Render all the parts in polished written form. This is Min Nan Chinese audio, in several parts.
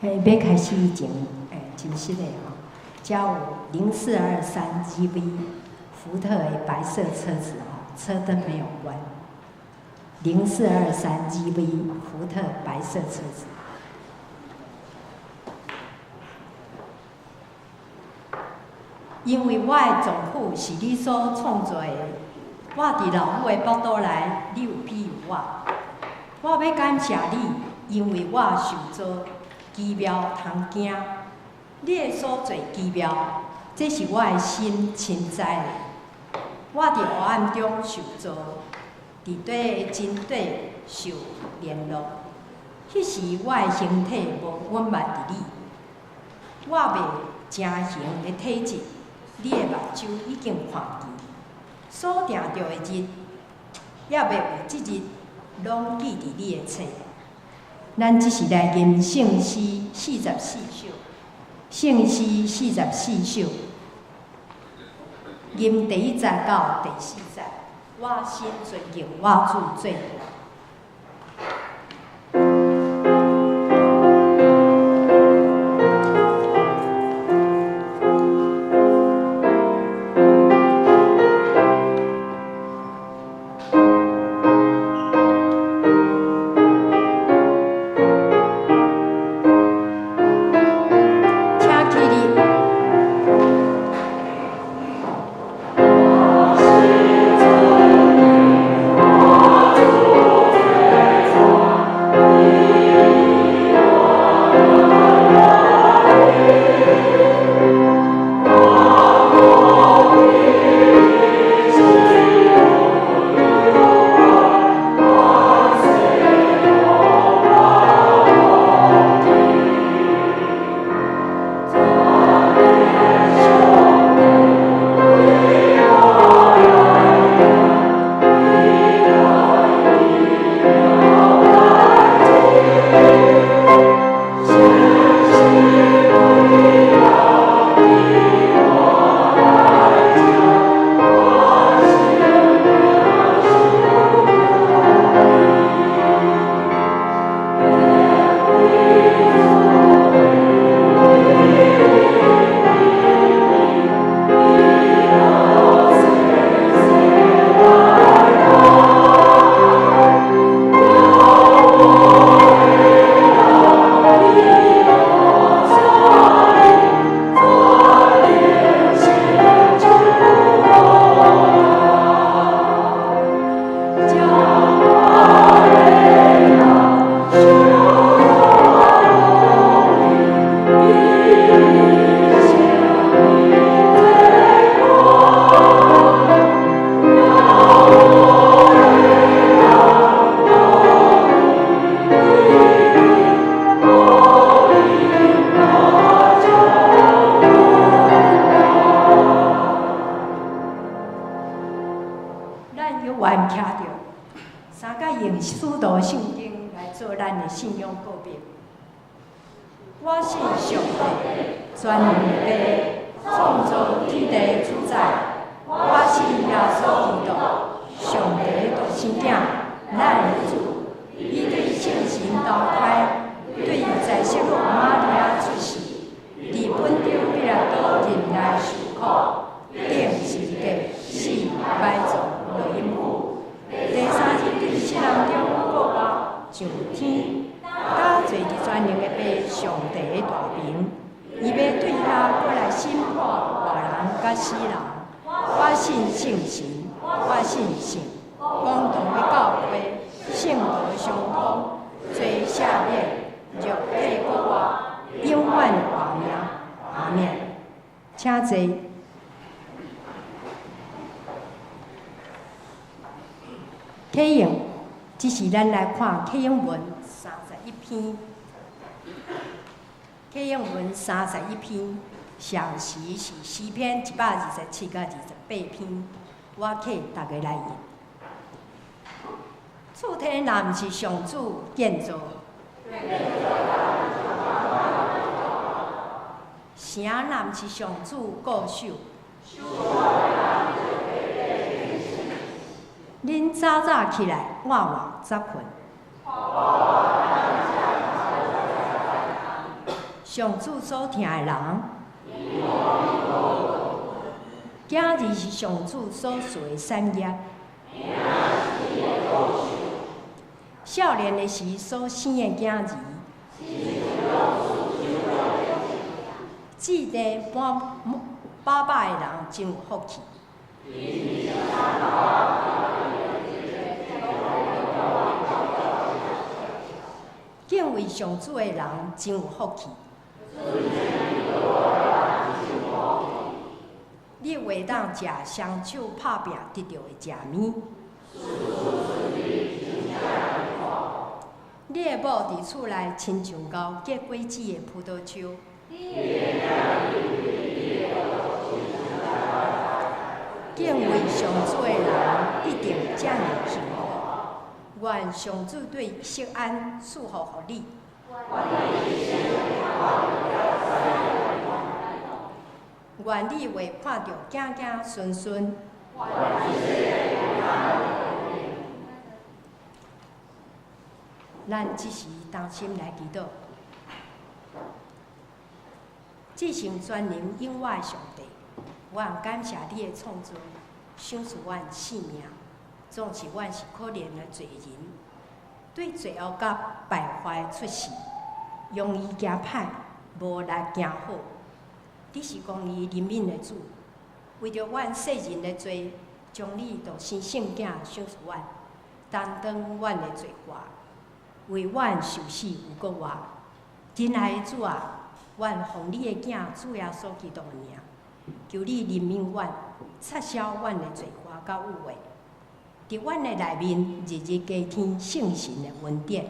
嘿，欲開始以前，真實的吼，遮有0423 GV 福特的白色車子吼，車燈沒有關。0423 GV 福特白色車子。因為我的臟腑是你所創造的，我佇老母的腹肚內，你有庇佑我。我欲感謝你，因為我受造奇妙通驚，你的所做奇妙，這是我的心深知的。我佇黑暗中受造，佇地的真底受聯絡。彼時我的形體無隱瞞佇你，我未成形的體質，你的目睭已經看見。所定著的日，猶未有這日，攏記佇你的冊。咱這是來吟聖詩四十四首，聖詩四十四首，吟第一節到第四節。我心尊敬我主最大。請起立。咱猶原徛著，三擺用使徒聖經來做咱的信仰告白。我信上帝，全能的父，創造天地的主宰。我信耶穌基督，上帝的獨生囝，咱的主。伊對聖神投胎，對在聖母瑪利亞出世，佇本丟彼拉多忍耐受苦，釘十字架，死埋葬，落陰府。第三日對死人中復活，上天，搭坐佇全能的父上帝的大爿。伊欲對遐閣來審判活人佮死人。我信聖神，我信聖公同的教會，聖徒相通，罪赦免，肉體復活，永遠活命。阿們。請坐。啟應，這是咱來看啟應文三十一篇。啟應文三十一篇，詳時是詩篇127佮28篇，我替大家來讀。厝天若毋是上主建造，城若毋是上主固守，恁早早起來，晚晚才睏。上主所疼的人，囝兒是上主所賜的產業。少年的時所生的囝兒，制定滿飽飽的人真有福氣。敬畏上主的人真有福氣。你會當食雙手拍拚得著的食物。你的某佇厝內親像𠢕結果子的葡萄樹。敬畏上主的人一定遮爾幸福。願上主對錫安賜福予你。願你會看著子子孫孫。咱這時同心來祈禱。至聖全能永活的上帝，我感謝你的創造，賞賜阮性命，總是阮是可憐的罪人，對罪惡佮敗壞出世，容易行歹，無力行好。你是公義憐憫的主，為著阮世人的罪，將你獨生聖子賞賜阮，擔當阮的罪過，為阮受死又閣活。親愛的主啊，阮奉你的囝主耶穌基督的名，求你憐憫阮，擦消阮的罪過佮污穢，佇阮的內面日日加添聖神的恩典，予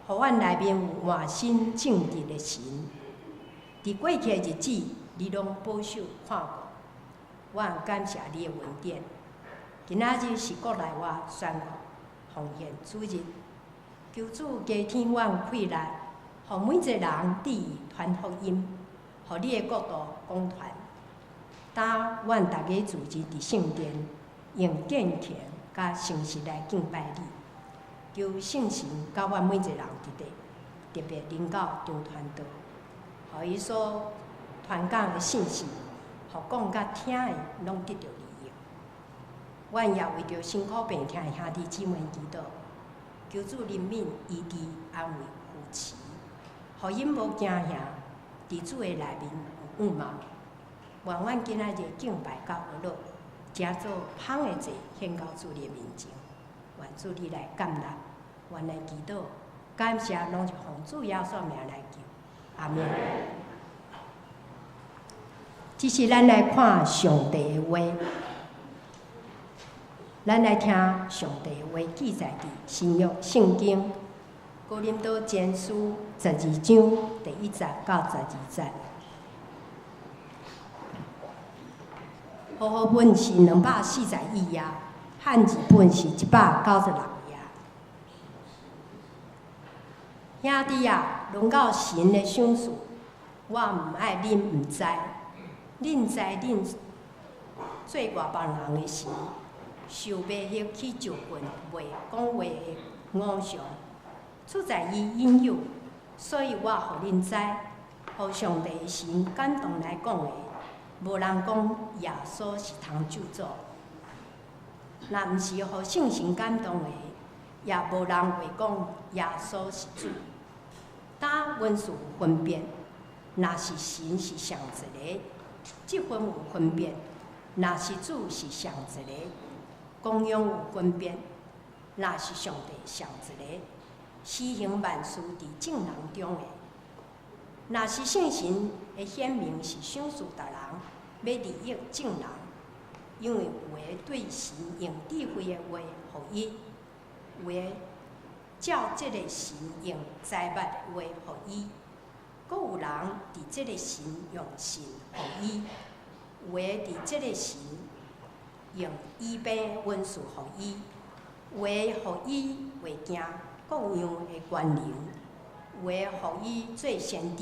阮內面有換新正直的神。佇過去的日子，你攏保守看顧，阮感謝你的恩典。今仔日是國內外宣告奉獻主日，求主加添阮氣力，予每一个人得以傳福音，予你的國度廣傳。當阮逐家主日佇聖殿，用敬虔佮誠實來敬拜你。求聖神佮阮每一個人佇咧，特別臨到張傳道，予伊所傳講的信息，予講佮聽的攏得著利益。阮也為著辛苦病痛的兄弟姊妹祈禱，求主憐憫、醫治、安慰、扶持，予𪜶無驚嚇，佇主的內面有盼望。願阮今仔日敬拜佮歡樂，成做芳的祭獻到主的面前。願主你來接納，阮來祈禱，感謝攏是奉主耶穌名來求，阿們。這時咱來看上帝的話，咱來聽上帝的話記載佇新約聖經哥林多前書12章第1節到12節。和合本是241頁，漢字本是196頁。兄弟啊，論到神的賞賜，我毋愛恁毋知。恁知恁做外邦人的時，受迷惑去就近袂講話的偶像，出在伊引誘，所以我予恁知，予上帝的神感動來講的，無人講耶穌是通咒詛。若毋是予聖神感動的，也無人會講耶穌是主。當恩賜有分別，若是神是上一個，職分有分別；若是主是上一個，功用有分別；若是上帝上一個，施行萬事佇眾人中的。若是聖神的顯明是賞賜逐人，欲利益眾人，因為有的對神用智慧的話予伊，有的照這个神用知捌的話予伊，閣有人佇這个神用信予伊，有的佇這个神用醫病恩賜予伊，有的予伊話行各樣的權能，有的予伊做先知，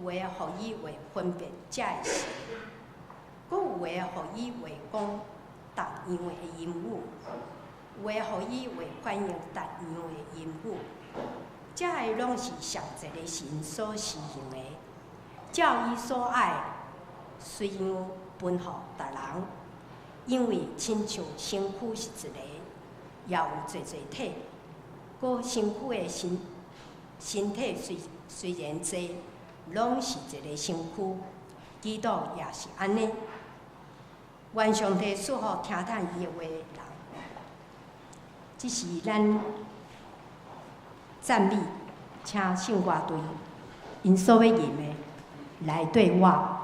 有的予伊話分別這个神，閣有的予伊話講逐樣的言語，有的予伊話翻譯逐樣的言語。這个攏是上一个神所施行的，照伊所愛，隨樣分予逐人。因為親像身軀是一個，也有濟濟體，閣身軀的身體雖然濟，攏是一個身軀。基督也是按呢。願上帝賜予聽趁伊的話的人，這是咱讚美，請聖歌隊𪜶所欲吟的來對我。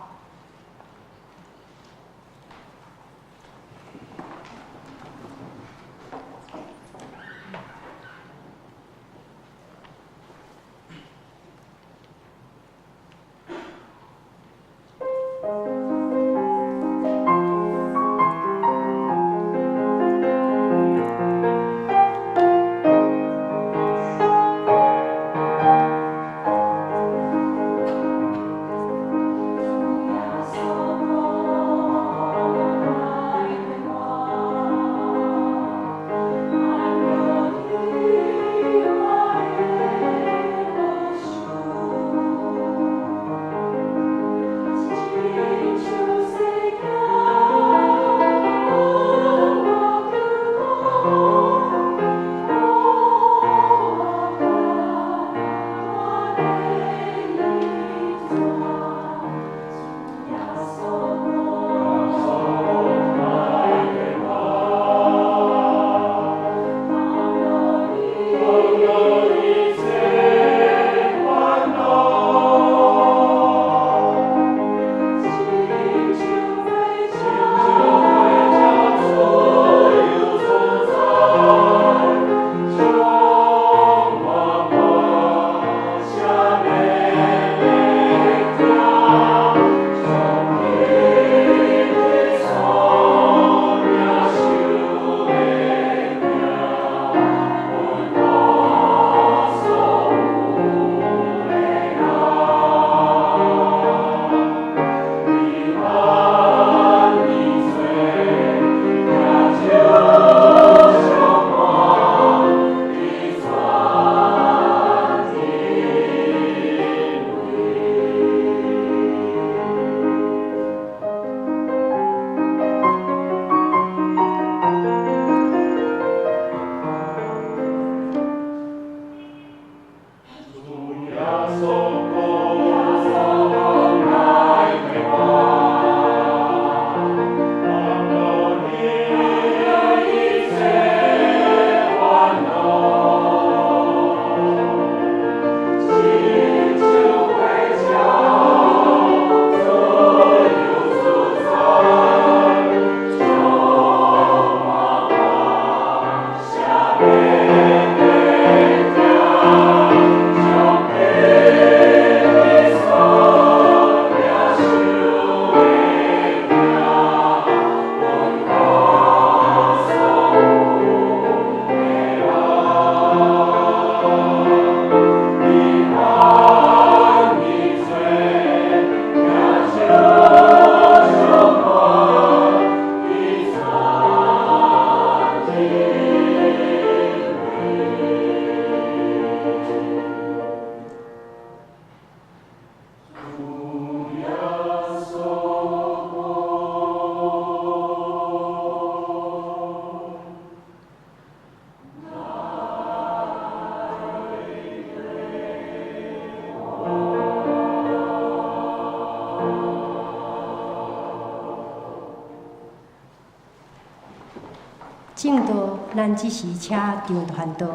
證道，咱這時請張傳道，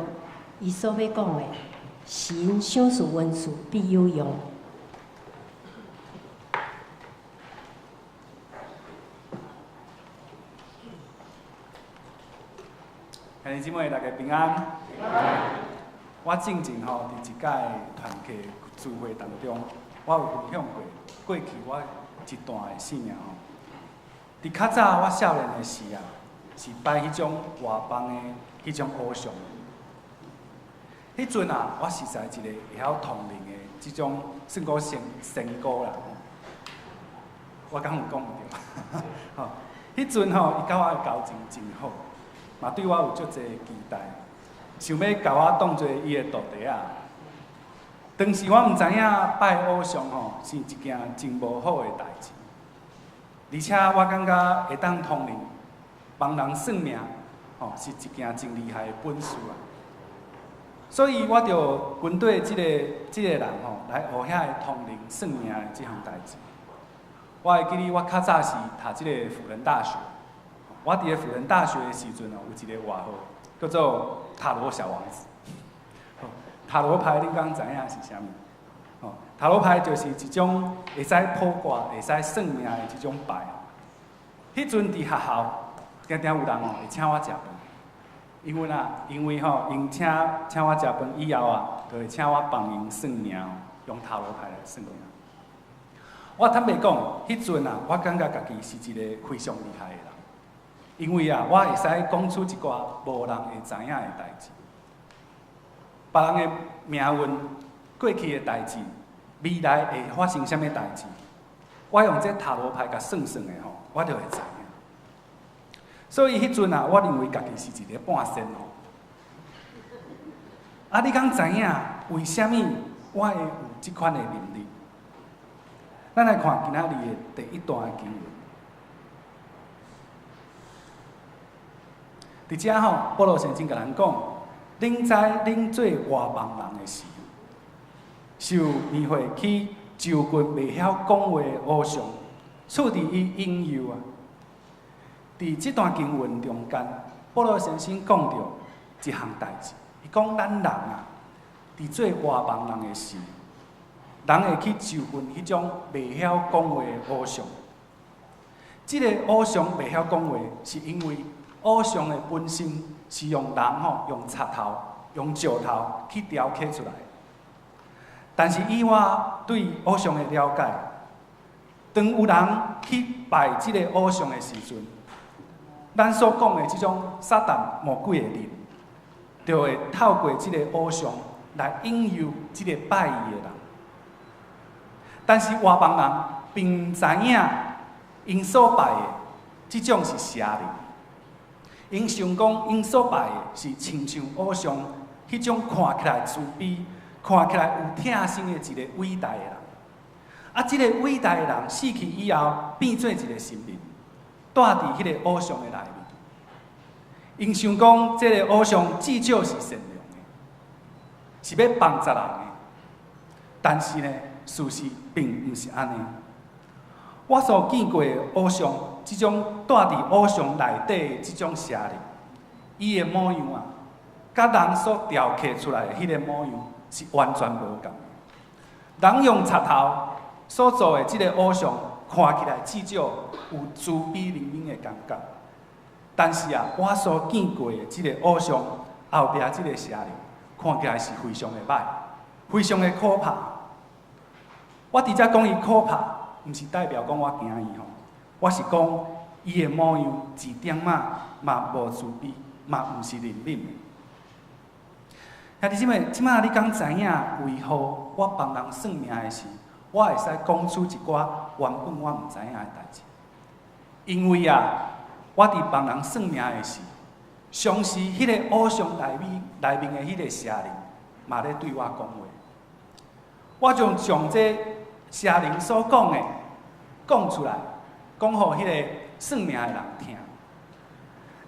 伊所欲講的，神賞賜恩賜必有用。兄弟姊妹，大家平安。我進前吼，佇一屆團契聚會當中，我有分享過過去我一段的生命吼。佇較早我少年的時啊，是拜彼種外邦的彼種偶像。彼陣啊，我實在一個會曉通靈的這種算講仙姑啦。我敢有講毋對？吼，彼陣吼，伊佮我的交情真好，嘛對我有足濟期待，想欲共我當做伊的徒弟仔。當時我毋知影拜偶像吼是一件真無好的代誌，而且我感覺會當通靈幫人算命吼是一件真厲害的本事啊。所以我就跟綴這個人吼來學遐个通靈算命的這項代誌。我會記得我較早是讀這個輔仁大學，我佇个輔仁大學的時陣哦，有一個外號叫做塔羅小王子。塔羅牌恁敢知影是啥物？哦，塔羅牌就是一種會使卜卦、會使算命的這種牌。彼陣佇學校，定定有人哦會請我食飯，因為吼，𪜶請我食飯以後啊，就會請我幫𪜶算命，用塔羅牌來算命。我坦白講，彼陣啊，我感覺家己是一個非常厲害的人，因為啊，我會使講出一寡無人會知影的代誌，別人的命運、過去的代誌、未來會發生啥物代誌，我用這塔羅牌共算算的吼，我就會知影。所以彼陣啊，我認為家己是一個半仙吼。啊，你敢知影為啥物我會有這款的能力？咱來看今仔日的第一段的經文。佇遮吼，保羅先生共咱講，恁知恁做外邦人的時，受迷惑去就近袂曉講話的偶像，處置伊引誘啊。佇這段經文中間，保羅先生講著一項代誌，伊講咱人啊，佇做外邦人的時，人會去就近彼種袂曉講話的偶像。這個偶像袂曉講話，是因為偶像的本身是用人吼，用賊頭、用石頭去雕刻出來。但是以我對偶像的了解，當有人去拜這個偶像的時陣，咱所講的這種撒旦魔鬼的靈，就會透過這個偶像來引誘這個拜伊的人。但是外邦人並毋知影，𪜶所拜的這種是邪靈。𪜶想講，𪜶所拜的是親像偶像彼種看起來慈悲、看起來有疼心的一個偉大的人。啊，這個偉大的人死去以後，變做一個神明，住佇彼個偶像的內面。𪜶想講，這個偶像至少是善良的，是欲幫助人的。但是呢，事實並毋是按呢。我所見過的偶像，這種住佇偶像內底的這種邪靈，伊的模樣啊，佮人所雕刻出來的彼個模樣是完全無仝。人用賊頭所做的這個偶像，看起來至少有慈悲憐憫的感覺。但是啊，我所見過的這個偶像後壁這個邪靈，看起來是非常的歹，非常的可怕。我佇遮講伊可怕，毋是代表講我驚伊吼，我是講伊的模樣一點仔嘛無慈悲，嘛毋是憐憫的。兄弟姊妹，這擺你敢知影為何我幫人算命的時，我會使講出一寡原本我毋知影的代誌？因為啊，我佇幫人算命的時，常時彼個偶像內面的彼個邪靈，嘛咧對我講話。我就將這邪靈所講的講出來，講予彼個算命的人聽。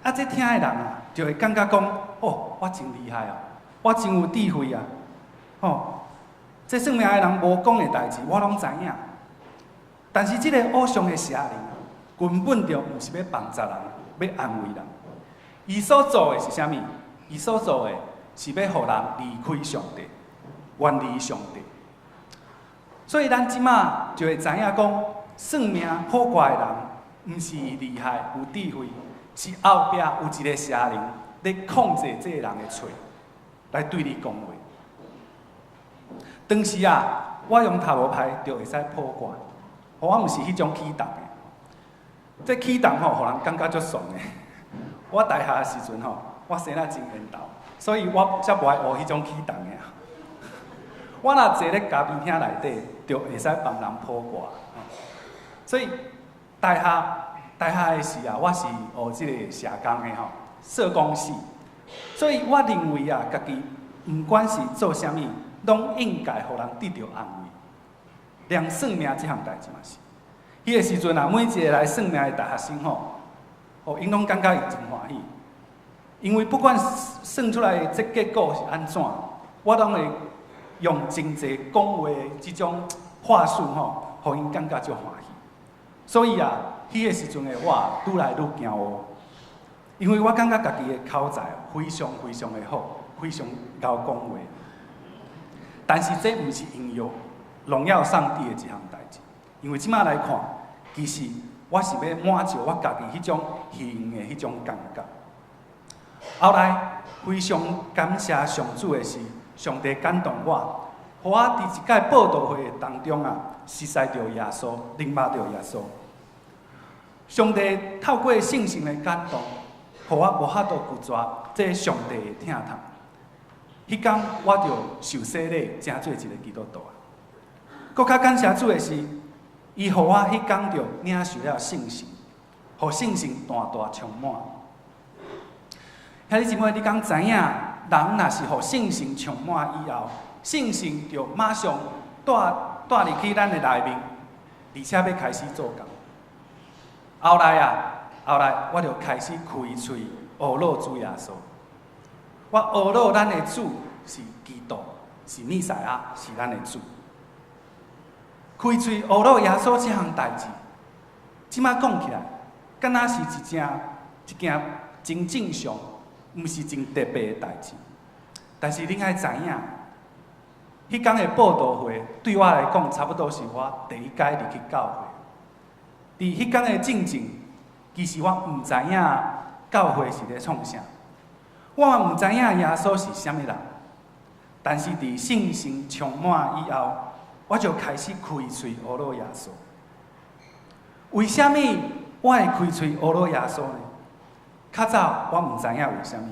啊，這聽的人啊，就會感覺講：哦，我真厲害啊，我真有智慧啊！吼，這算命的人無講的代誌，我攏知影。但是這個偶像的邪靈啊，根本就毋是欲幫助人，欲安慰人。伊所做的是啥物？伊所做的是欲予人離開上帝，遠離上帝。所以咱這馬就會知影講，算命卜卦的人，毋是厲害有智慧，是後壁有一個邪靈咧控制這個人的喙，來對你講話。當時啊，我用塔羅牌就會使卜卦，我毋是彼種起動的，這起動吼，予人感覺足爽的。我大學的時陣吼，我生得真緣投，所以我才無愛學彼種起動的。我若坐咧咖啡廳內底，就會使幫人卜卦。所以大學的時啊，我是學這個社工的吼，社工系。所以我認為啊，家己毋管是做啥物，攏應該予人得著安慰。連算命這項代誌嘛是。彼个時陣啊，每一个來算命的大學生吼，哦，𪜶攏感覺伊真歡喜，因為不管算出來的這結果是按怎，我攏會用真濟講話的這種話術吼，予𪜶感覺足歡喜。所以啊，彼个時陣的我愈來愈驕傲，因為我感覺家己的口才非常非常的好，非常𠢕講話。但是這毋是榮耀榮耀上帝的一項代誌，因為這馬來看，其實我是欲滿足我家己彼種虛榮的彼種感覺。後來非常感謝上主的是，上帝感動我，予我佇一擺佈道會當中啊，熟似著耶穌，認捌著耶穌。上帝透過聖神的感動，予我無法度拒絕這上帝的疼痛。彼工我就受洗禮，成做一个基督徒啊。閣較感謝主的是，伊予我彼工就領受了聖神，予聖神大大充滿。兄弟姊妹，你敢知影？人若是予聖神充滿以後，聖神就馬上帶帶入去咱的內面，而且欲開始做工。後來啊，後來我就開始開喙呵咾主耶穌。我呵咾咱的主是基督，是彌賽亞，是咱的主。開喙呵咾耶穌這項代誌，這馬講起來，敢若是一件一件真正常，毋是真特別的代誌。但是恁愛知影，彼工的佈道會對我來講，差不多是我第一擺入去教會。佇彼工的進前，其實我毋知影教會是咧創啥，我嘛毋知影耶穌是啥物人。但是佇聖神充滿以後，我就開始開喙呵咾耶穌。為啥物我會開喙呵咾耶穌呢？較早我毋知影為啥物，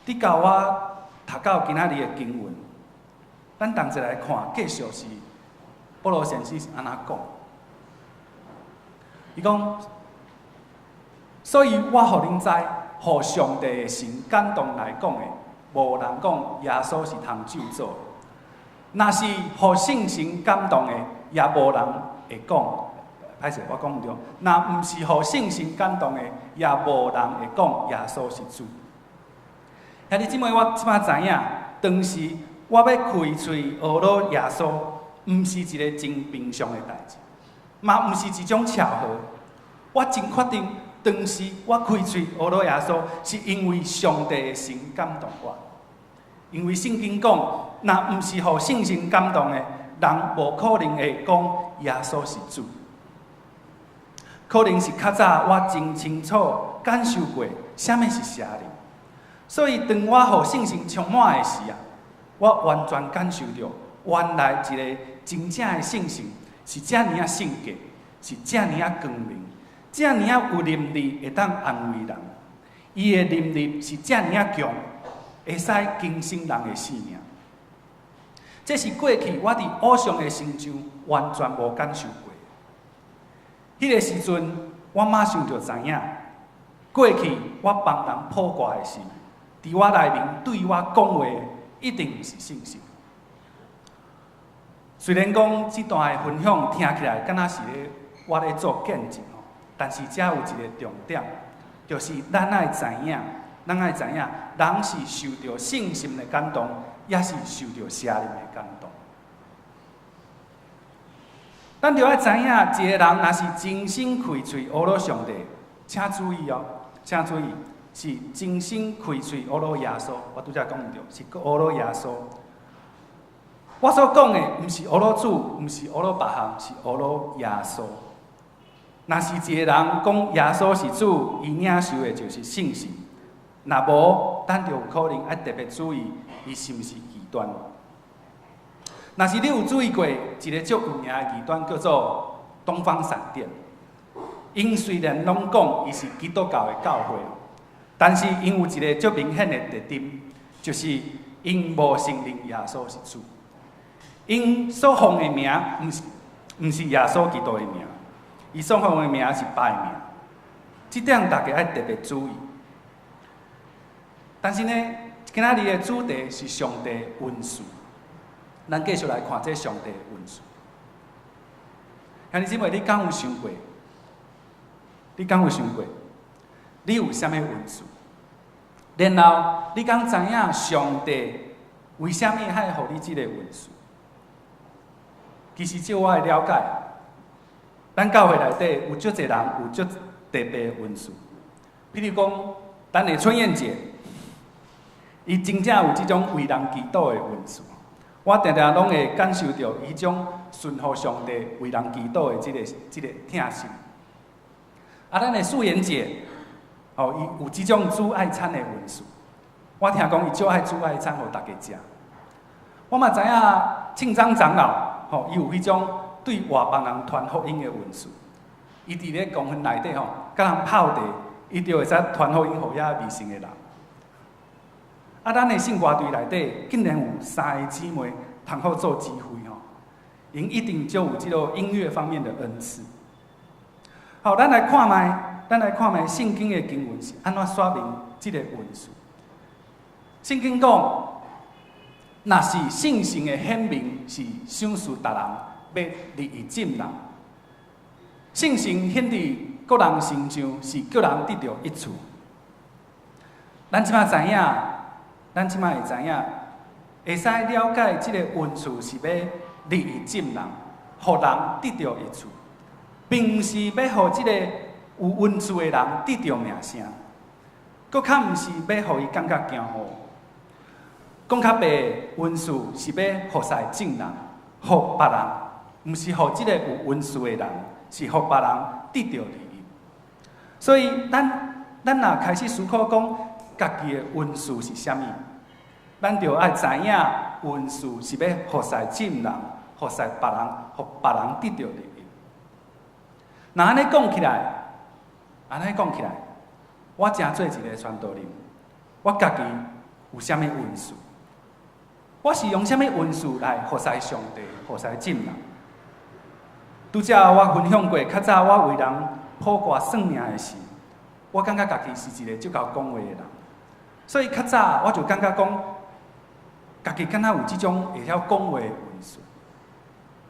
直到我讀到今仔日的經文，咱同齊來看，繼續是保羅先生是按怎講？伊講，所以我予恁知，予上帝的神感動來講的，無人講耶穌是通咒詛。若是予聖神感動的，也無人會講。歹勢，我講毋對。若毋是予聖神感動的，也無人會講耶穌是主。兄弟姊妹，我這馬知影，當時我欲開喙呵咾耶穌，毋是一个真平常的代誌，嘛毋是一種巧合。我真確定，當時我開喙呵咾耶穌，是因為上帝的神感動我。因為聖經講，若毋是予聖神感動的，人無可能會講耶穌是主。可能是較早我真清楚感受過啥物是邪靈，所以當我予聖神充滿的時啊，我完全感受著，原來一个真正的聖神是遮爾仔聖潔，是遮爾仔光明，遮爾仔有能力會當安慰人。伊的能力是遮爾仔強，會使更新人的性命。這是過去我佇偶像的身上完全無感受過。彼个時陣，我馬上就知影，過去我幫人卜卦的時，佇我內面對我講話，一定毋是聖神。雖然講這段的分享聽起來敢若是咧我咧做見證吼，但是遮有一个重點，就是咱愛知影，咱愛知影，人是受著聖神的感動，抑是受著邪靈的感動。咱著愛知影，一个人若是真心開喙呵咾上帝，請注意哦，請注意，是真心開喙呵咾耶穌。我拄才講毋對，是呵咾耶穌。我所講的毋是呵咾主，毋是呵咾別項，是呵咾耶穌。若是一个人講耶穌是主，伊領受的就是聖神。若無，咱就有可能愛特別注意，伊是毋是異端。若是你有注意過一个足有名的異端，叫做東方閃電。𪜶雖然攏講伊是基督教的教會，但是𪜶有一个足明顯的特點，就是𪜶無承認耶穌是主。𪜶所奉的名，毋是耶穌基督的名，伊所奉的名是別的名。這點大家愛特別注意。但是呢，今仔日的主題是上帝恩賜。咱繼續來看這上帝的恩賜。兄弟姊妹，你敢有想過？你敢有想過？你有啥物恩賜？然後你敢知影上帝為啥物愛予你這个恩賜？其實照我的了解，咱教會內底有足濟人有足特別的恩賜。譬如講，咱的春燕姐，伊真正有這種為人祈禱的恩賜。我定定攏會感受著伊彼種順服上帝為人祈禱的這個疼心。啊，咱的素妍姐，哦，伊有這種煮愛餐的恩賜。我聽講伊足愛煮愛餐，予大家食。我嘛知影慶章長老，吼，伊有彼種對外邦人傳福音的恩賜。伊佇咧公園內底吼，佮人泡茶，伊就會使傳福音予遐未信的人。啊，咱的聖歌隊內底竟然有三个姊妹通好做指揮吼，𪜶一定就有這个音樂方面的恩賜。好，咱來看覓，咱來看覓聖經的經文是按怎說明這个恩賜。聖經講，若是聖神的顯明是賞賜逐人，欲利益眾人。聖神顯佇各人身上，是叫人得著益處。咱這馬知影，咱這馬會知影，會使了解這个恩賜是欲利益眾人，予人得著益處，並毋是欲予這个有恩賜的人得著名聲，閣較毋是欲予伊感覺驕傲。講較白，恩賜是欲服侍眾人，予別人，毋是予這个有恩賜的人，是予別人得著利益。所以，咱若開始思考講家己的恩賜是啥物，咱就愛知影恩賜是欲服侍眾人，服侍別人，予別人得著利益。若按呢講起來，按呢講起來，我誠做一个傳道人，我家己有啥物恩賜？我是用啥物恩賜來服侍上帝、服侍眾人？拄才我分享過，較早我為人卜卦算命的時，我感覺家己是一个足𠢕講話的人，所以較早我就感覺講，家己敢若有這種會曉講話的恩賜。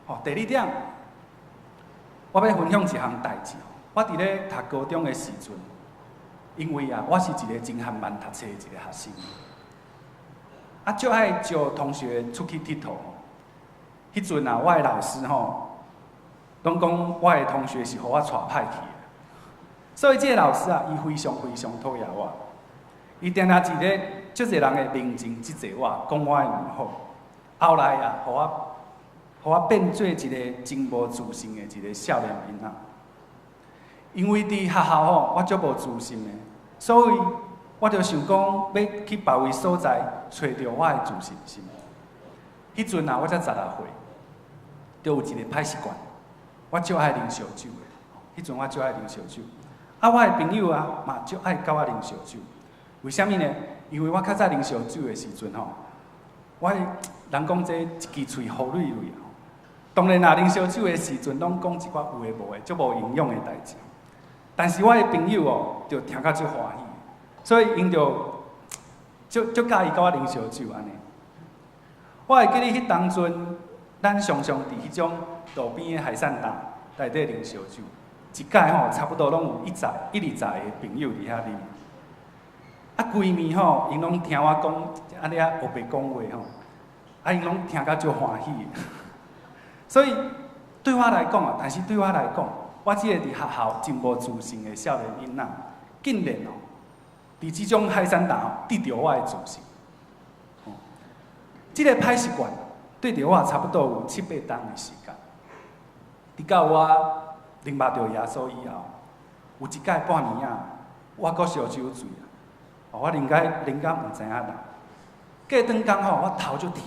吼，第二點，我欲分享一項代誌。我佇咧讀高中的時陣，因為啊，我是一个真含慢讀冊的一个學生，啊，足愛招同學出去𨑨迌。彼陣啊，我的老師吼，攏講我的同學是予我帶歹去的，所以這个老師啊，伊非常非常討厭我。伊定定佇咧足濟人的面前指責我，講我的毋好。後來啊，予我變做一个真無自信的一个少年囡仔。因為佇學校吼，我足無自信的，所以我就想講欲去別位所在揣著我的自信心。彼陣啊，我才16歲，就有一个歹習慣，我足愛啉燒酒的。彼陣我足愛啉燒酒，啊，我的朋友啊嘛足愛佮我啉燒酒。為啥物呢？因為我較早啉燒酒的時陣吼，我人講這一支喙糊蕊蕊啊。當然啦，啉燒酒的時陣，攏講一寡有的無的，足無營養的代誌。但是我的朋友哦，就聽甲足歡喜，所以𪜶就足足佮意佮我啉燒酒按呢。我會記得彼當陣，咱常常佇彼種路邊的海產檔內底啉燒酒，一擺吼差不多攏有一十、一二十个朋友佇遐啉。啊，規暝吼，𪜶攏聽我講，按呢啊烏白講話吼，啊，𪜶攏聽甲足歡喜。所以對我來講啊，但是對我來講，我這個佇學校真無自信的少年囡仔，竟然哦，佇這種海產檔吼，得著我的自信。哦，這个歹習慣對著我差不多有七八冬的時間。直到我認捌著耶穌以後，有一擺半暝仔，我閣燒酒醉啊！我啉甲啉甲毋知影人。過轉工吼，我頭足疼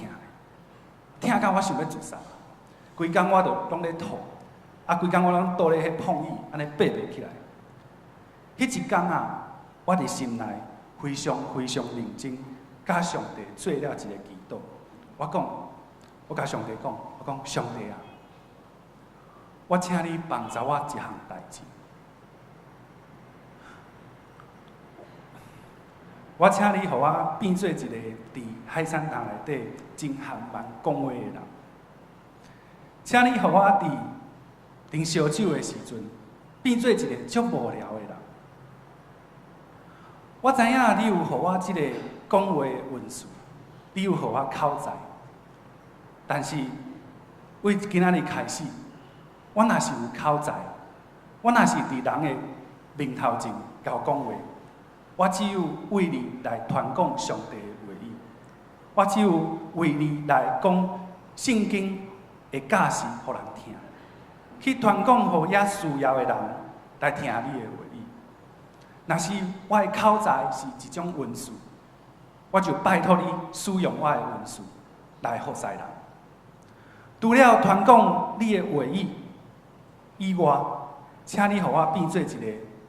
的，疼到我想欲自殺。規工我就攏咧吐，啊，規工我攏倒咧彼膨椅，按呢爬袂起來。彼一工啊，我佇心內非常非常認真，佮上帝做了一个祈禱。我講，我共上帝講，我講上帝啊，我請你幫助我一項代誌。我請你予我變做一個佇海產檔內底真含慢講話的人。請你予我佇啉燒酒的時陣，變做一個足無聊的人。我知影你有予我這個講話的恩賜，你有予我口才，但是為今仔日開始，我若是有口才，我若是佇人的面頭前𠢕講話，我只有為你來傳講上帝的話語，我只有為你來講聖經的教示予人聽，去傳講予遐需要的人來聽你的話語。若是我的口才是一種恩賜，我就拜託你使用我的恩賜來服侍人。除了傳講你的話語以外，請你予我變做一個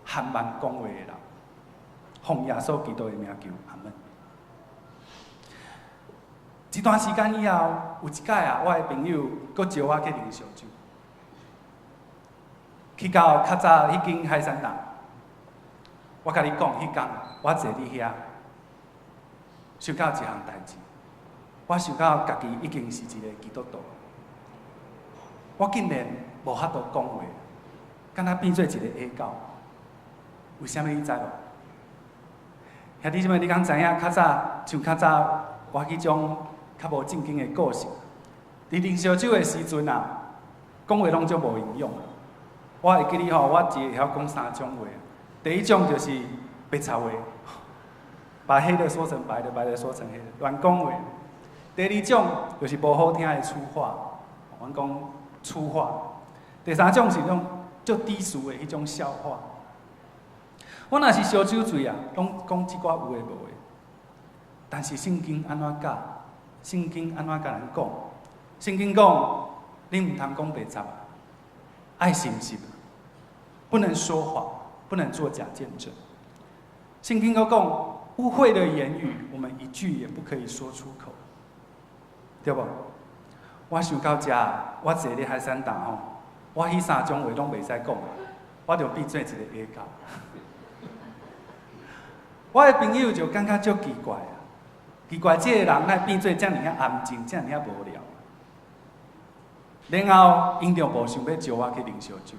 含慢講話的人。奉耶穌基督的名求，阿門。一段時間以後，有一擺啊，我的朋友閣招我去啉燒酒，去到較早彼間海產檔。我共你講，彼工我坐佇遐，想到一項代誌，我想到家己已經是一個基督徒，我竟然無法度講話，敢若變做一個哑狗。為啥物你知無？兄弟姊妹，你敢知影？較早像較早我彼種較無正經的個性，佇啉燒酒的時陣啊，講話攏足無營養。我會記得吼，我只會曉講三種話。第一種就是白賊話，把黑的說成白的，白的說成黑的，亂講話。第二種就是無好聽的粗話，阮講粗話。第三種是種足低俗的彼種笑話。我若是燒酒醉啊，攏講這寡有的無的。但是聖經按怎教？聖經按怎共咱講？聖經講，你毋通講白賊，愛誠實，不能說謊，不能作假見證。聖經閣講，污穢的言語，我們一句也不可以說出口，對無？我想到遮，我坐佇海產檔吼，我彼三種話攏袂使講，我就變做一個啞狗。我的朋友就感覺足奇怪啊，奇怪這個人哪會變做遮爾仔安靜，遮爾仔無聊。然後𪜶就無想欲招我去啉燒酒，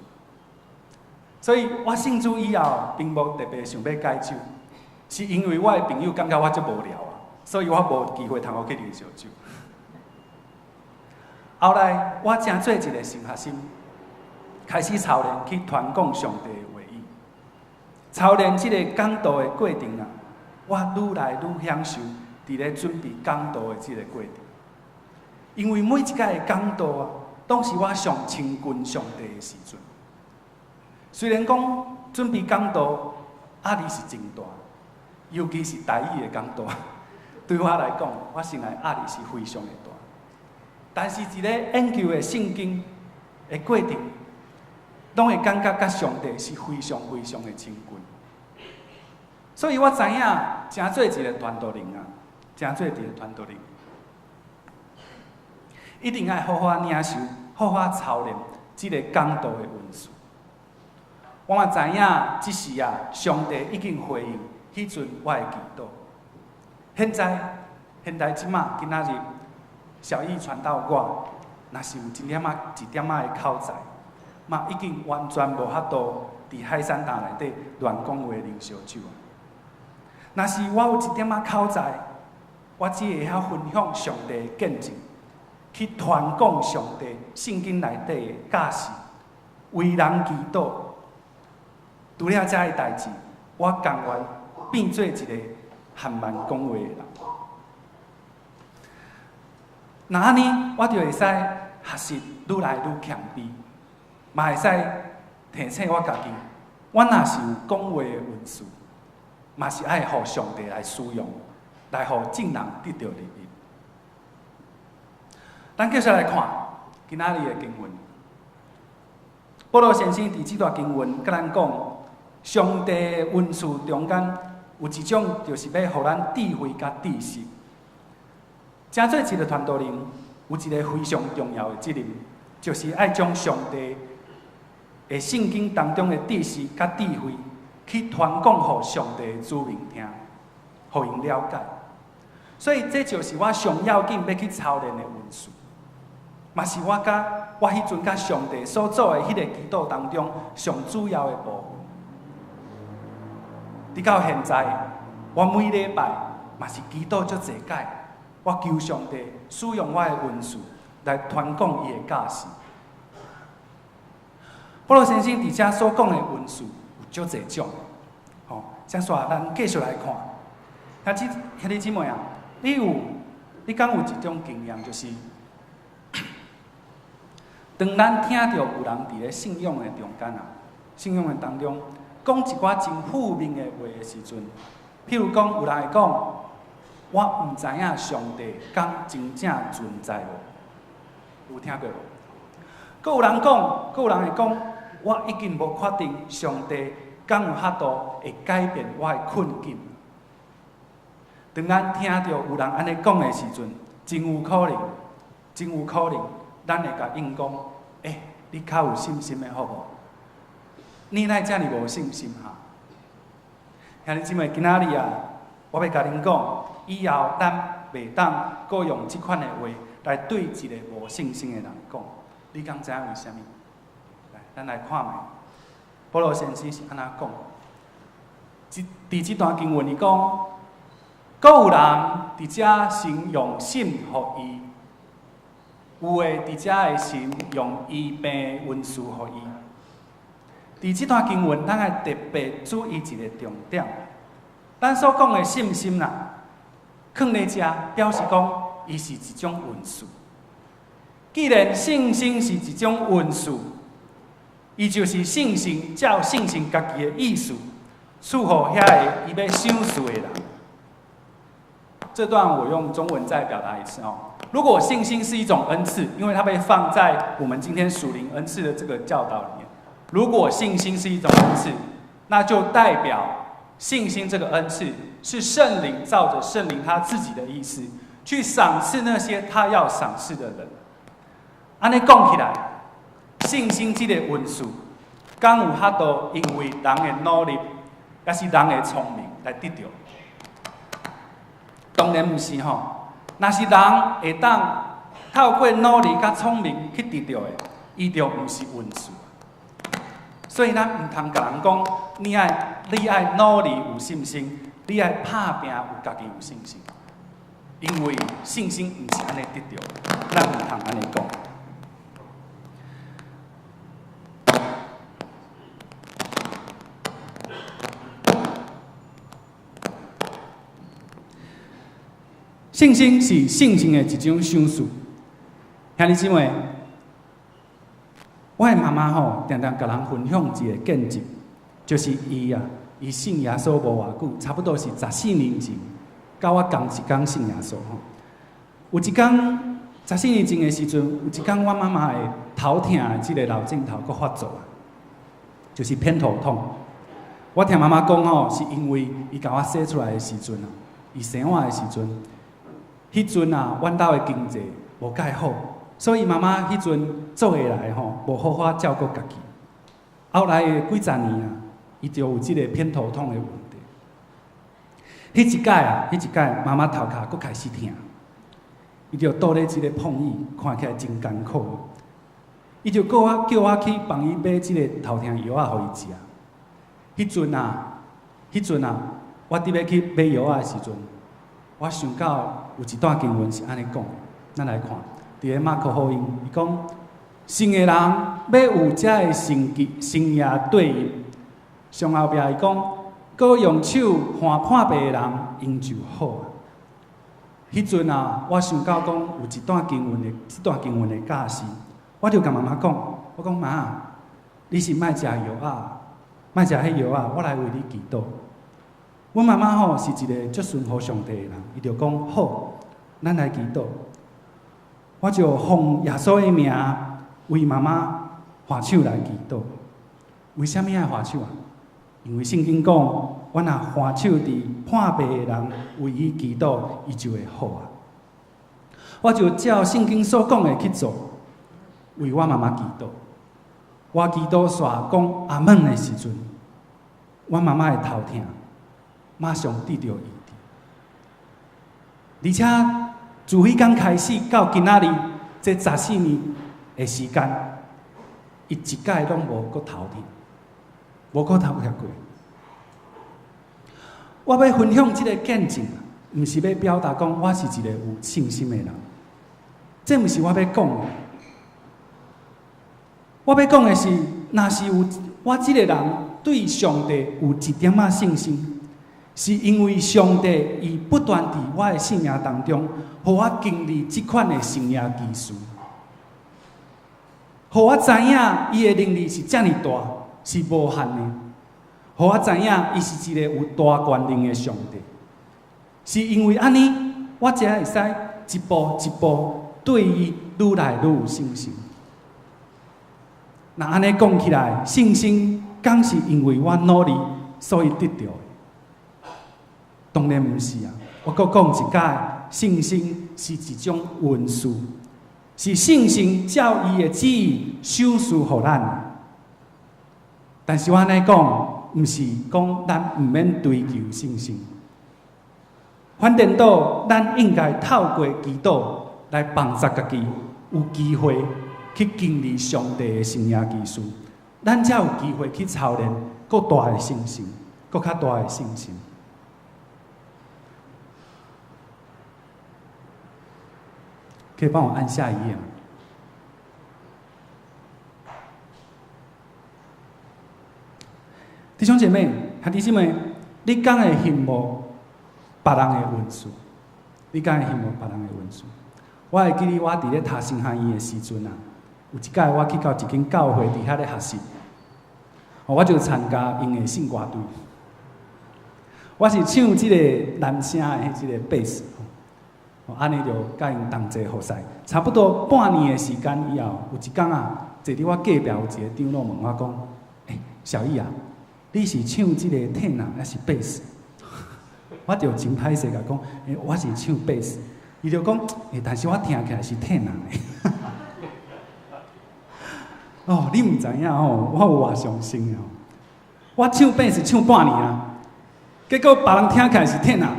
所以我信主以後，並無特別想欲戒酒，是因為我的朋友感覺我足無聊啊，所以我無機會通好去啉燒酒。後來我成做一個神學生，開始操練去傳講上帝的話語。操練這個講道的過程啊，我愈來愈享受佇咧準備講道的這個過程。因為每一擺的講道啊，攏是我上親近上帝的時陣。雖然講準備講道壓力是真大，尤其是台語的講道，對我來講，我心內壓力是非常的大。但是，佇咧研究的聖經的過程，攏會感覺佮上帝是非常非常的親近。所以我知影，成做一個傳道人啊，成做一個傳道人，一定愛好好領受、好好操練這個講道的恩賜。我嘛知影，這時啊，上帝已經回應彼陣我的祈禱。現在，現在這馬今仔日，小藝傳道我，若是有一點仔、一點仔的口才，嘛已經完全無法度佇海產檔內底亂講話、啉燒酒。若是我有一點仔口才，我只會曉分享上帝的見證，去傳講上帝聖經內底的教示，為人祈禱。除了這个代誌，我甘願變做一個含慢講話的人。若按呢，我就會使學習愈來愈謙卑，嘛會使提醒我家己，我若是有講話的恩賜，嘛是愛予上帝來使用，來予眾人得著利益。咱繼續來看今仔日的經文。保羅先生佇這段經文共咱講，上帝的恩賜中間有一種，就是欲予咱智慧佮知識。成做一個傳道人，有一個非常重要的責任，就是愛將上帝的聖經當中的知識佮智慧，去傳講予上帝的子民聽，予予𪜶了解。所以這就是我上要緊欲去操練的恩賜，嘛是我佮我彼陣佮上帝所做的彼个祈禱當中上主要的部分。直到現在，我每禮拜嘛是祈禱足濟擺，我求上帝使用我的恩賜來傳講伊的教示。保羅先生佇遮所講的恩賜有足濟種，吼，這煞咱繼續來看。兄弟姊妹啊，你敢有一種經驗，就是當咱聽著有人佇咧信仰的中間啊，信仰的當中講一寡真負面的話的時陣，譬如講有人會講，我毋知影上帝敢真正存在無？有聽過無？閣有人講，閣有人會講，我已經無確定上帝敢有法度會改變我的困境。當咱聽著有人按呢講的時陣，真有可能，真有可能，咱會共𪜶講：欸，你較有信心的好無？你哪會遮爾無信心哈？兄弟姊妹，今仔日啊，我欲共恁講，以後咱袂當閣用這款的話來對一個無信心的人講。你敢知影為啥物？來，咱來看覓。保羅先生是按怎講？佇這段經文伊講，閣有人佇遮神用信予伊，有的佇遮的神用醫病恩賜予伊。佇這段經文，咱愛特別注意一個重點。咱所講的信心啦，囥佇遮表示講，伊是一種恩賜。既然信心是一種恩賜，伊就是聖神照聖神家己的意思賜予遐个伊欲賞賜的人。這段我用中文再表達一次哦。如果信心是一種恩賜，因為它被放在我們今天屬靈恩賜的這個教導裡面。如果信心是一種恩賜，那就代表信心這個恩賜是聖靈照著聖靈他自己的意思去賞賜那些他要賞賜的人。按呢講起來，信心這個恩賜，敢有法度因為人的努力，抑是人的聰明來得著？當然毋是吼。若是人會當透過努力佮聰明去得著的，伊就毋是恩賜。所以咱毋通共人講，你愛努力有信心，你愛拍拚有家己有信心，因為信心毋是按呢得著，咱毋通按呢講。信心是聖神的一種賞賜。兄弟姊妹，我的媽媽吼，定定共人分享一个見證，就是伊啊，伊信耶穌無偌久，差不多是14年前，佮我仝一工信耶穌吼。有一工，十四年前的時陣，有一工我媽媽的頭疼的這个老症頭閣發作啊，就是偏頭痛。我聽媽媽講吼，是因為伊共我生出來的時陣啊，伊生我的時陣。彼陣啊，阮兜的經濟無蓋好，所以媽媽彼陣做下來吼，無好好照顧家己。後來的幾十年啊，伊就有這个偏頭痛的問題。彼一擺啊，彼一擺媽媽頭殼閣開始疼，伊就倒咧這个膨椅，看起來真艱苦。伊就叫我叫我去幫伊買這个頭疼藥仔，予伊食。彼陣啊，我佇欲去買藥仔的時陣，我想到有一段經文是按呢講，咱來看，佇咧馬可福音，伊講，信的人欲有這个神蹟神蹟綴伊，上後壁伊講，閣用手按破病的人，𪜶就好。彼陣啊，我想到講有一段經文的，這段經文的教示，我就共媽媽講，我講媽，你是莫食藥仔，莫食彼藥仔，我來為你祈禱。阮媽媽吼是一个足順服上帝的人，伊就講好，咱來祈禱。我就奉耶穌的名為媽媽按手來祈禱。為啥物愛按手啊？因為聖經講，阮若按手佇破病的人為伊祈禱，伊就會好啊。我就照聖經所講的去做，為我媽媽祈禱。我祈禱煞講阿門的時陣，我媽媽的頭疼馬上得著醫治。而且自彼工開始到今仔日，這14年的時間，伊一擺攏無閣頭痛，無閣頭痛過。我欲分享這个見證，毋是欲表達講我是一个有信心的人，這毋是我欲講的。我欲講的是，若是有我這个人對上帝有一點仔信心，是因為上帝伊不斷佇我的生命當中，予我經歷這款的神蹟奇事，予我知影伊的能力是遮爾大，是無限的。予我知影伊是一个有大權能的上帝，是因為按呢，我才會使一步一步對伊愈來愈有信心。若按呢講起來，信心敢是因為我努力所以得著的？當然毋是啊！我閣講一擺，信心是一種恩賜，是聖神照伊的旨意賞賜予咱的。但是我按呢講，毋是講咱毋免追求信心，反顛倒，咱應該透過祈禱來幫助家己，有機會去經歷上帝的神蹟奇事，咱才有機會去操練閣大的信心，閣較大的信心。可以幫我按下一頁嗎？弟兄姐妹，兄弟姊妹，你敢會羨慕別人的恩賜？你敢會羨慕別人的恩賜？我會記得我佇咧讀神學院的時陣啊，有一擺我去到一間教會佇遐咧學習，我就參加𪜶的聖歌隊。我是唱這個男聲的彼一個貝斯，按呢就佮𪜶同齊服侍。差不多半年的時間以後，有一工啊，坐佇我隔壁有一个長老問我講：欸，小易啊，你是唱這个 tenor 抑是貝斯？我就真歹勢共講，欸，我是唱貝斯。伊就講，欸，但是我聽起來是 tenor 的。哦，你毋知影吼，我有偌傷心哦。我唱貝斯唱半年啊，結果別人聽起來是 tenor。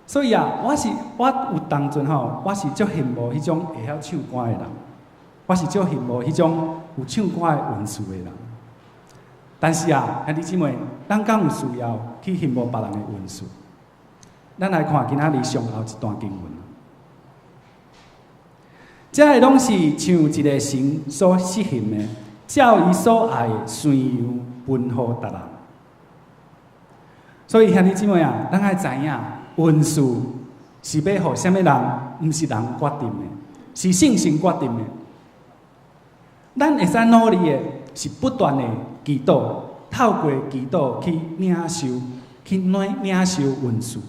所以啊，我有當陣吼，我是足羨慕彼種會曉唱歌的人，我是足羨慕彼種有唱歌的恩賜的人。但是啊，兄弟姊妹，咱敢有需要去羨慕別人的恩賜？咱來看今仔日上後一段經文，這个攏是像一个神所實行的，照伊所愛的生養分予逐人。所以兄弟姊妹啊，咱愛知影，恩賜是欲予啥物人，毋是人決定的，是聖神決定的。咱會使努力的，是不斷的祈禱，透過祈禱去領受，去領受恩賜。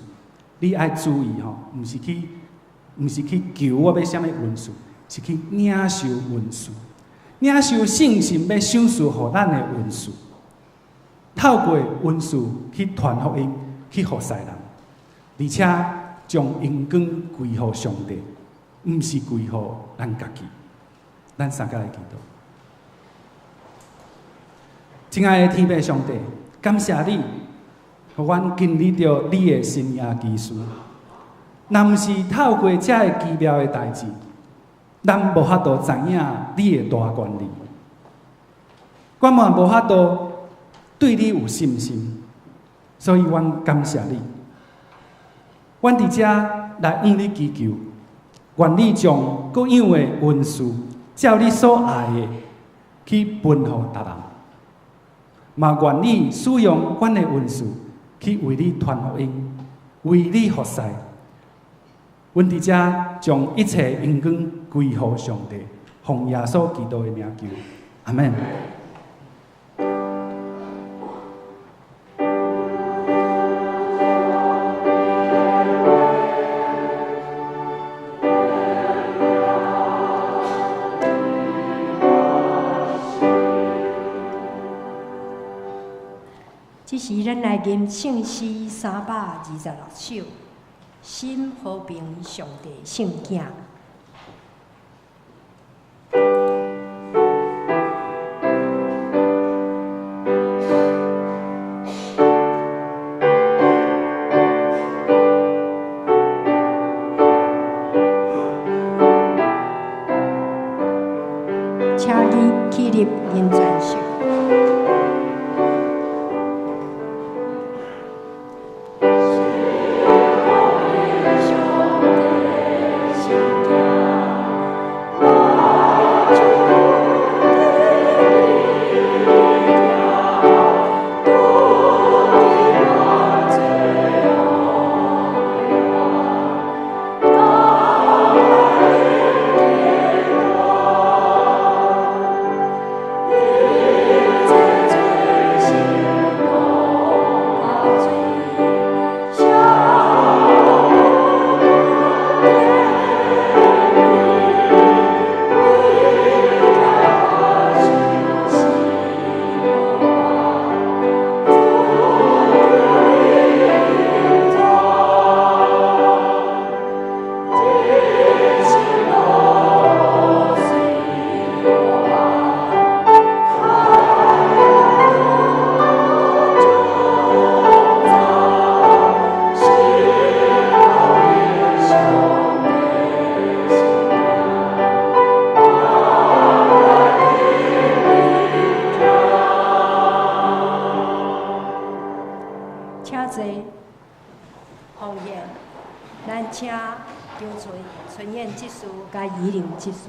你愛注意吼，毋是去求我欲啥物恩賜，是去領受恩賜，領受聖神欲賞賜予咱的恩賜，透過恩賜去傳福音，去服侍人，而且將榮光歸予上帝，毋是歸予咱家己。咱三个來祈禱。親愛的天父上帝，感謝你，予阮經歷著你的神蹟奇事。若毋是透過這个奇妙的代誌，咱無法度知影你的大權力，阮嘛無法度對你有信心，所以阮感謝你。阮佇遮來向你祈求，願你將各樣的恩賜，照你所愛的去分予逐人，嘛願你使用阮的恩賜去為你傳福音，為你服侍。阮佇遮將一切榮光歸予上帝，奉耶穌基督的名求，阿們。這時，咱來吟聖詩326首，心和平上帝聖囝。入人全手。請坐，奉獻，咱請張春燕執事佮怡玲執事。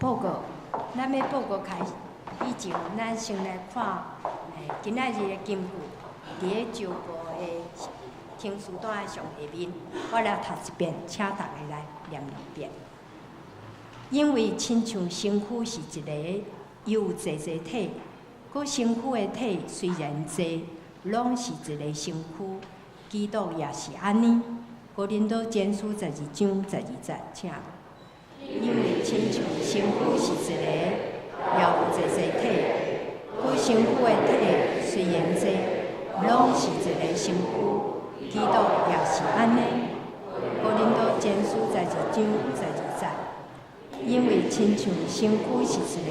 報告，咱欲報告開始以前，咱先來看，今仔日的金句，佇咧石膏的青書單的上下面，我來讀一遍，請大家來念兩遍。因為親像身軀是一個，又有濟濟體，閣身軀的體雖然濟，攏是一個身軀。基督也是按呢。哥林多前書12章12節，請。因為親像身軀是一個，也有濟濟體，閣身軀的體雖然濟，攏是一個身軀。基督也是按呢。哥林多前書12章12節，因為親像身軀是一個，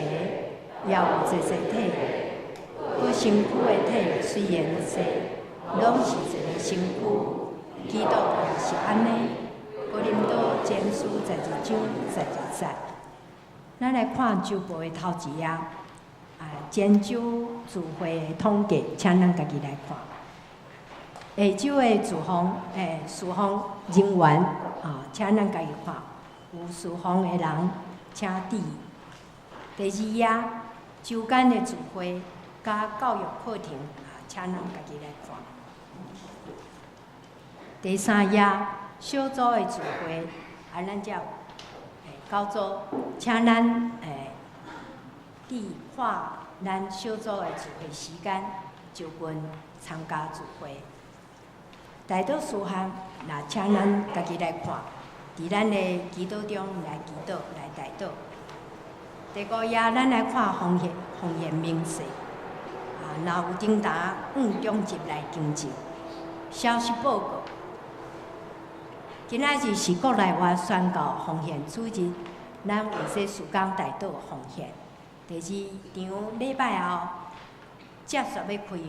也有濟濟體，閣身軀的體雖然濟，攏是一個身軀。基督也是按呢。哥林多前書12章12節。咱來看週報的頭一頁，啊，前週聚會的統計，請咱家己來看。下週的事奉，事奉人員，啊，請咱家己看。有事奉的人，請注意。第二頁，週間的聚會佮教育課程，啊，請咱家己來看。第三頁，小組的聚會，啊，咱才有九組，請咱注意看咱小組的聚會時間，就近參加聚會。代禱事項，若請咱家己來看，佇咱的祈禱中來祈禱，來代禱。第五頁，咱來看奉獻奉獻明細。啊，若有訂單，按中集來更正。消息報告。今仔日是國內外宣教奉獻主日，咱為這事工代禱奉獻。第二場禮拜後，接續欲開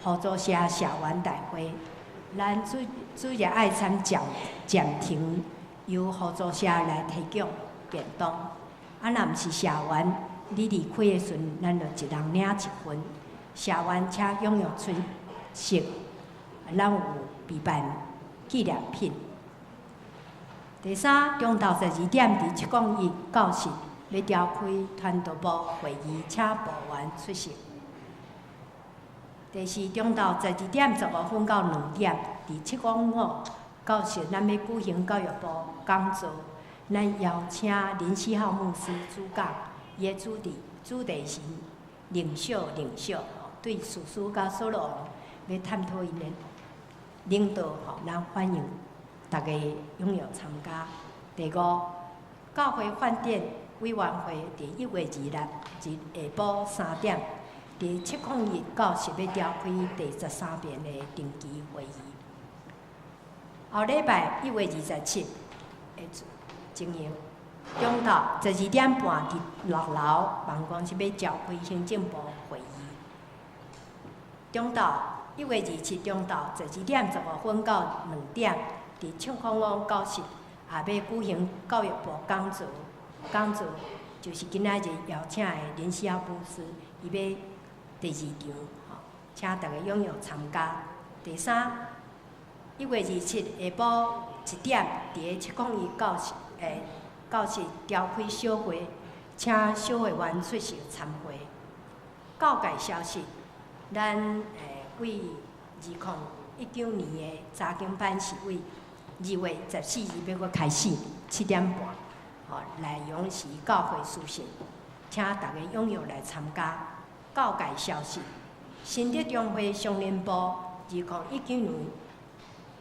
合作社社員大會，咱主主日愛餐暫暫停，由合作社來提供便當。啊，若毋是社員，你離開的時陣，咱就一人領一份。社員請踴躍出席，咱有備辦紀念品。第三，中晝12點佇701教室欲召開傳道部會議，請部員出席。第四，中晝12點15分到2點，佇705教室，咱欲舉行教育部講座，咱邀請林思浩牧師主講，伊的主題是領袖，領袖對士師佮掃羅王欲探討𪜶的領導吼，咱歡迎大家踴躍參加。第五，教會發展委員會佇1月2日日下晡3點，佇701教室欲召開第13遍的定期會議。後禮拜1月27的情形，中晝12點半佇6樓辦公室欲召開行政部會議。中晝1月27中晝12點15分到2點，佇705教室也欲舉行教育部講座，講座就是今仔日邀請的林思耀牧師，伊欲第二場，吼，請大家踴躍參加。第三，1月27下晡1點，佇个701教室召開小會，請小會員出席參會。教界消息，咱為2019年的查經班是為2月14日欲閣開始，7點半，吼，內容是教會書信，請大家踴躍來參加。教界消息，新德中會上林部2019年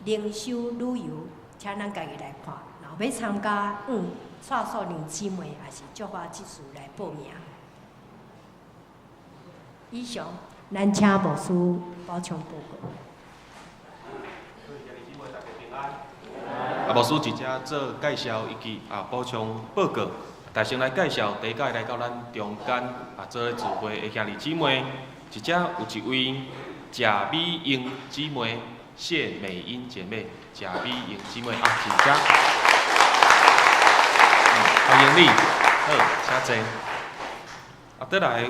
靈修旅遊，請咱家己來看。若欲參加，蔡素玲姊妹抑是祝華執事來報名。以上，咱請牧師補充報告。啊，牧師佇遮做介紹以及補充報告。但先來介紹第一擺來到咱中間做聚會的兄弟姊妹，佇遮有一位賈美英姊妹，謝美英姐妹，賈美英姊妹啊，佇遮，歡迎你，好，請坐。啊，再來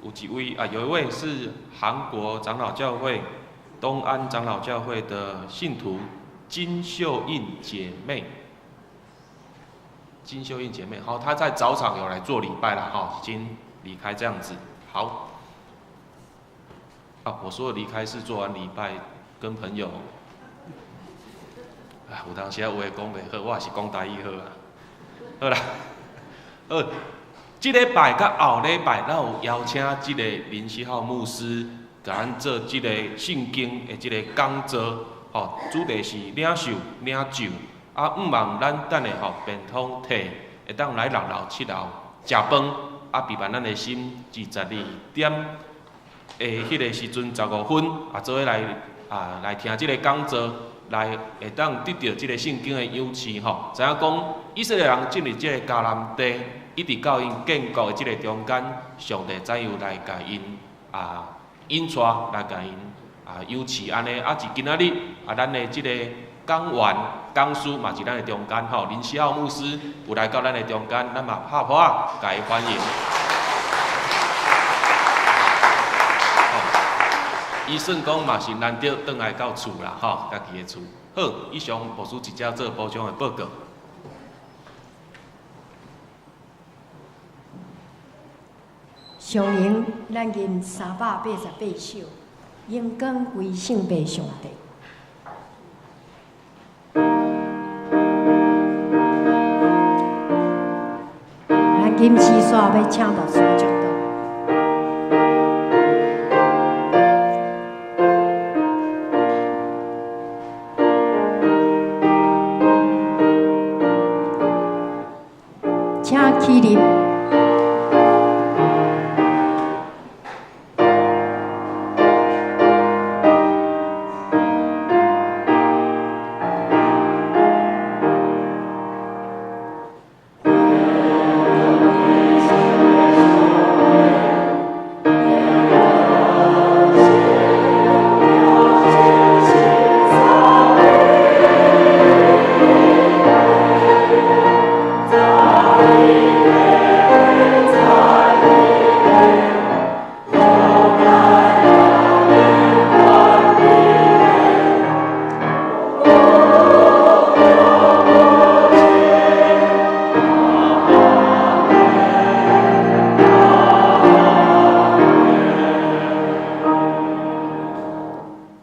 有一位啊，有一位是韓國長老教會東安長老教會的信徒金秀英姐妹。金秀英姐妹，好，她在早場有來做禮拜了，哈，已經離開這樣子。好，啊，我說的離開是做完禮拜跟朋友。啊，有當時啊有話講袂好，我也是講台語好啊。好啦，好，這禮拜佮後禮拜，咱有邀請這個林錫浩牧師，共咱做這個聖經的這個講座，吼，主題是領受領袖。啊，向望咱等下吼便當提，會當來6樓、7樓食飯，啊，備辦咱的心，22點的彼个時陣15分，啊，做伙來啊來聽這個講座，來會當得著這個聖經的養賜吼。知影講以色列人進入這個迦南地，一直到𪜶建國的這個中間，上帝怎樣來共𪜶引帶，來共𪜶養賜按呢？啊，是今仔日啊，咱的這個。講員、講師嘛佇咱的中間吼，林思浩牧師有來到咱的中間，咱嘛拍噗仔，共伊歡迎。伊算講嘛是難得轉來到厝啦，吼，家己的厝。好，以上牧師直接做補充的報告。上榮，咱吟388首，榮光歸聖父上帝。咱金絲煞欲請牧師祝禱。請起立。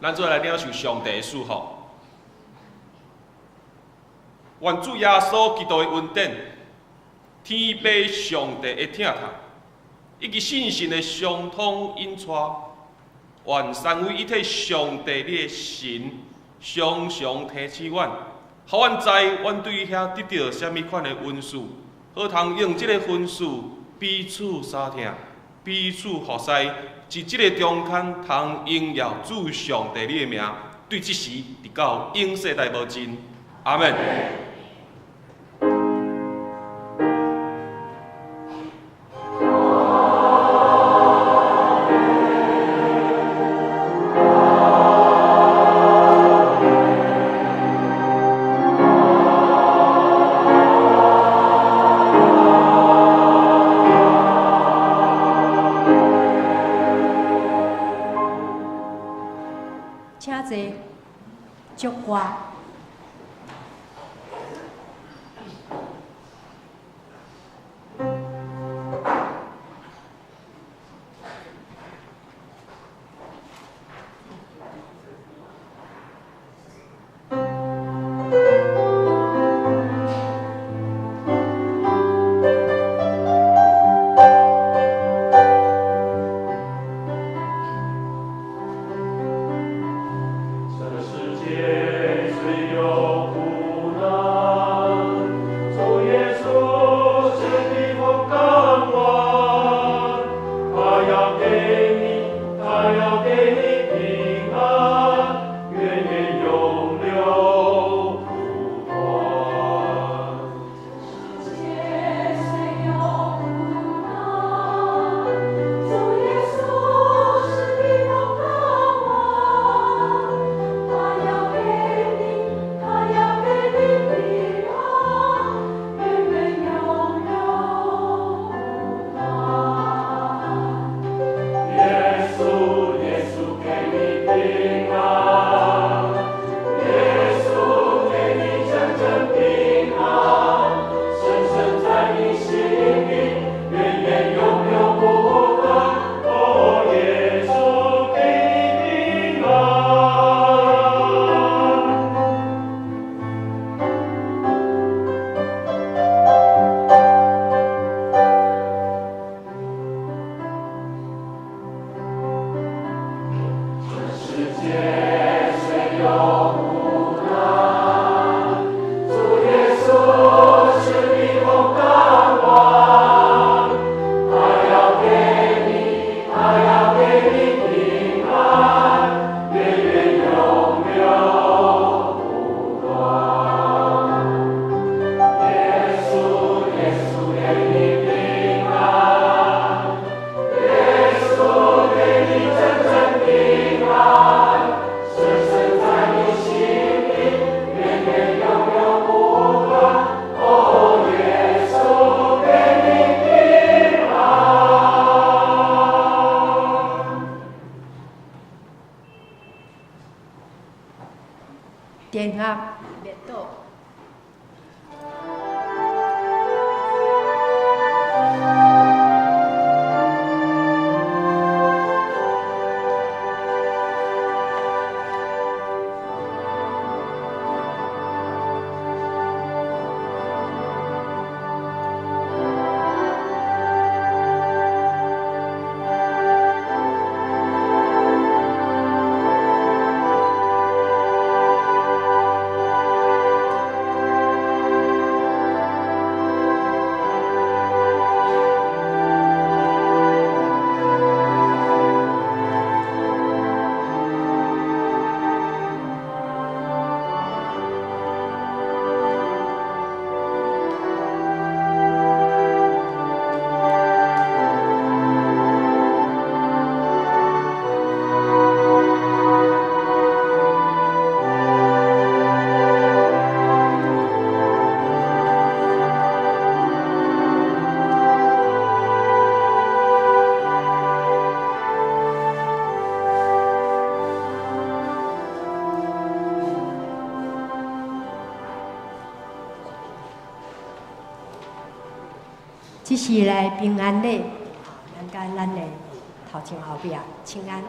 咱做來領受上帝的祝福。願主耶穌基督的恩典、天父上帝的疼痛，以及聖神的相通引帶，願三位一體上帝你的神常常提醒阮，予阮知阮對遐得著啥物款的恩賜，好通用這個恩賜彼此相疼，彼此服侍，佇這个中間通榮耀主上帝你的名，對這時直到永世代無盡。阿們。請坐，祝歌。這世界雖有苦難，主耶穌是避風港灣，他要給你，他要給你平安，源源永流不斷。世界雖有苦難，主耶穌是避風港灣，他要給你，他要給你平安，源源永流不斷。耶穌，耶穌給你平安，耶穌給你真正平安，深深在你心裡，源源永流不斷。哦，耶穌給你平安。這世界雖有苦難，主耶穌是避風港灣，他要給你，他要給你平安，源源永流不斷。耶穌，耶穌給你平安，耶穌給你真正平安，電壓滅倒。這是來平安禮，咱佮咱的頭前後壁請安。